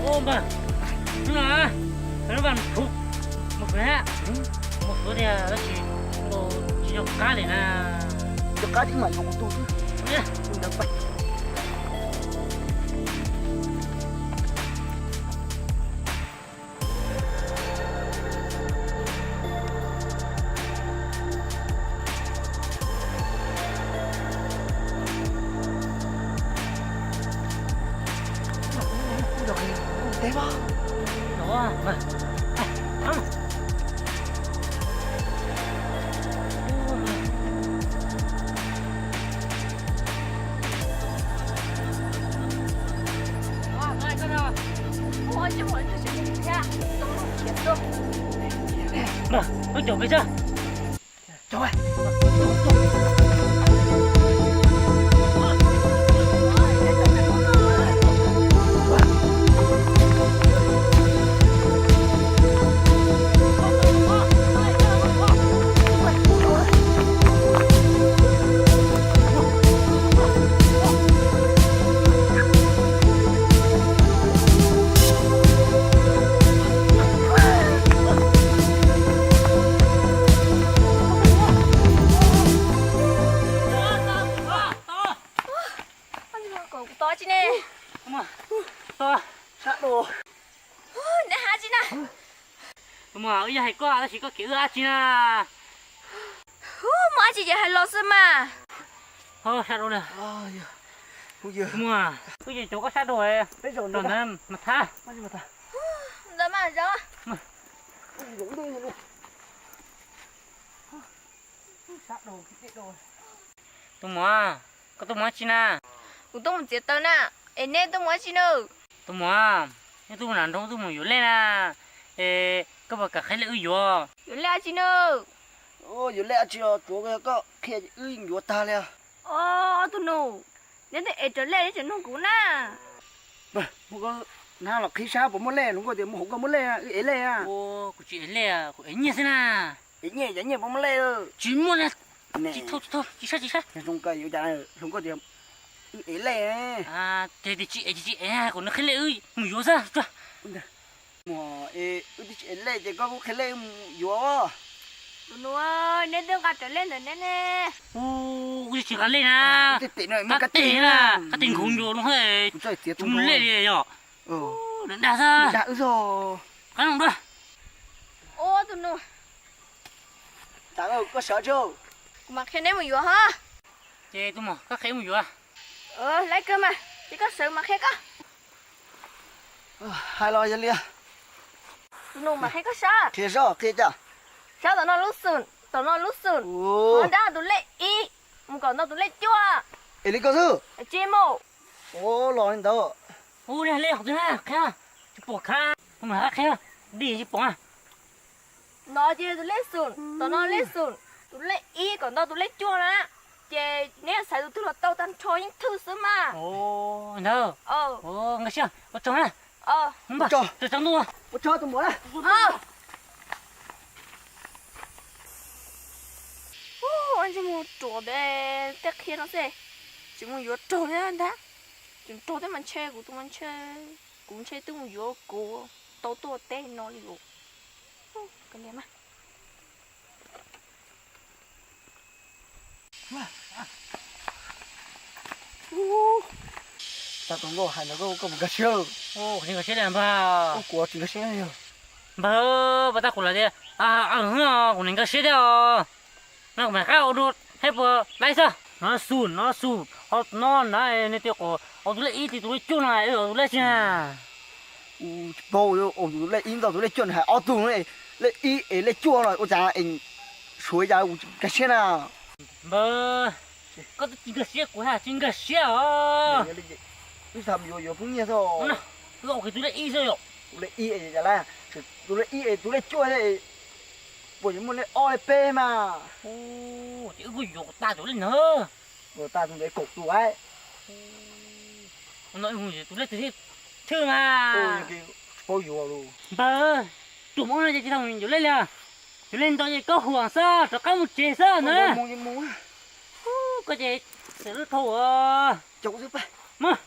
Npawg, hnub no lub vaj mus txhuv, mus txhuv hab, mus txhuv tiag tab sis nkaus tsis nco qab li na. Nco qab tsis mam yuav kuv tug xwb. Ntawd, wb caum peb sab. Kuv tos tsi ne? Neb hais tsi na? Tus muam, wb yog hais koj tab sis koj kev wb dab tsi na? Muaj dab tsi ces hais los xwb mas. Sab dhau na. Tus muam, wb yeej caum koj sab dhau, zaum ntawd mas thab. Ntawd mas zaum. Tus muam, koj tuaj mus dab tsi na? Kuv tuaj mus txiav taws na. Es neb tuaj mus dab tsi na? Tus muam, wb tuaj mus nram nroog tuaj mus yuav lej na. Es koj puas kam qhib lej wb yuav? Yuav lej dab tsi na? Yuav lej dab tsi os, tsuav koj qhia wb yuav tag li. Ob tug nus, neb twb ev raws lej neb tseem nug kuv na. Muab koj hnab los qhib sab puas muaj lej, hluas nkauj tias muaj hauv koj muaj lej, wb ev lej. Kuv tsis ev lej, kuv ev nyiaj xwb na. Ev nyiaj, ev nyiaj puas muaj lej? Tsis muaj li. Tsis thauj, tsis thauj, tsis saib, tsis saib. Zoo kawg yuav cas, hluas nkauj tias wb ev lej. Ces tias tsis ev, tsis ev, kom nws qhib lej wb mus yuav xwb. Muam, wb twb tsis ev lej ces koj kuj qhia lej wb mus yuav. Tus nus, neb twb nqa raws lej ntawm neb ne. Kuv tsis nqa lej na. Qab teg na, qab teg nkaus ncuav no, tsis muaj lej li yog. Dag xwb. Qab no dua. Ua tus nus. Koj sawv tso, kuv mam qhia neb mus yuav ho. Ces tus muam, koj qhia mus yuav. Laib kawg mas, ces koj sawv mas qhia koj. Hais los yog li. Tus nus, mam qhia koj sab. Qhia sab, qhia cas? Sab tom no lub xum, tom no lub xum, nrab tus lej ib mus kom nto tus lej cuaj. Es li ko xwb? Tsis mus. Ua los li ntawd. Ua li qhia, tsis pom khav, tus muam qhia, dij tsis pom. No ces tus lej xum, tom no lej xum, tus lej ib kom nto tus lej cuaj na, ces neb xaiv tus twg los tau, tag nrho yeej thwj xwb mas. Ntawd, nkag siab, ua tsaug na. Ua tsaug, tsaug ntuj. Ua tsaug tus muam na. Ua ntsis mus ruam tej qhia no xwb, tsis mus yuav raug thiab ntag. Tseem raug tej mas ntshe kuv tus mas ntshe, kuv ntshe twb mus yuav kuv tau tuaj teb no li os. Tau tus nkauj hais ntawd koj puas nkag siab? Tsis nkag siab li npawg. Kuv tsis nkag siab li. Npawg, puas tab kuv lawm tias, kuv nim nkag siab thiab os. No kuv mam qab ua dua, hais puas laib xwb. No xum, no xum, no na, nws tias kom ua tus lej ib, tus lej cuaj no, ua tus lej tsi na. Tsis paub, ua tus lej ib nto tus lej cuaj no, hais ob tug no, lej ib es lej cuaj no ua cas es suav yam kuv nkag siab na. Npawg, koj twb tsis nkag siab kuv hais tsis nkag siab os. Wb tham yuav yuav pheej nyiaj xwb. Wb ua kiag tus lej ib xwb yom. Tus lej ib es cas lawm, tus lej ib es tus lej cuaj thiab, puas yuav muaj lej ob lej peb mas. Ces wb kuj yuav kom tag tus lej ntawd. Yuav tag tus ntawd kaum tus lawm. No tus lej twg thiaj thwj mas. Tsis paub yuav lawm. Npawg, tuaj mus no ces tsis tau yuav lej li. Yuav lej ntau ces koj huam xwb, rov qab mus tsev xwb na. Koj ces txawm lub thau. Mus.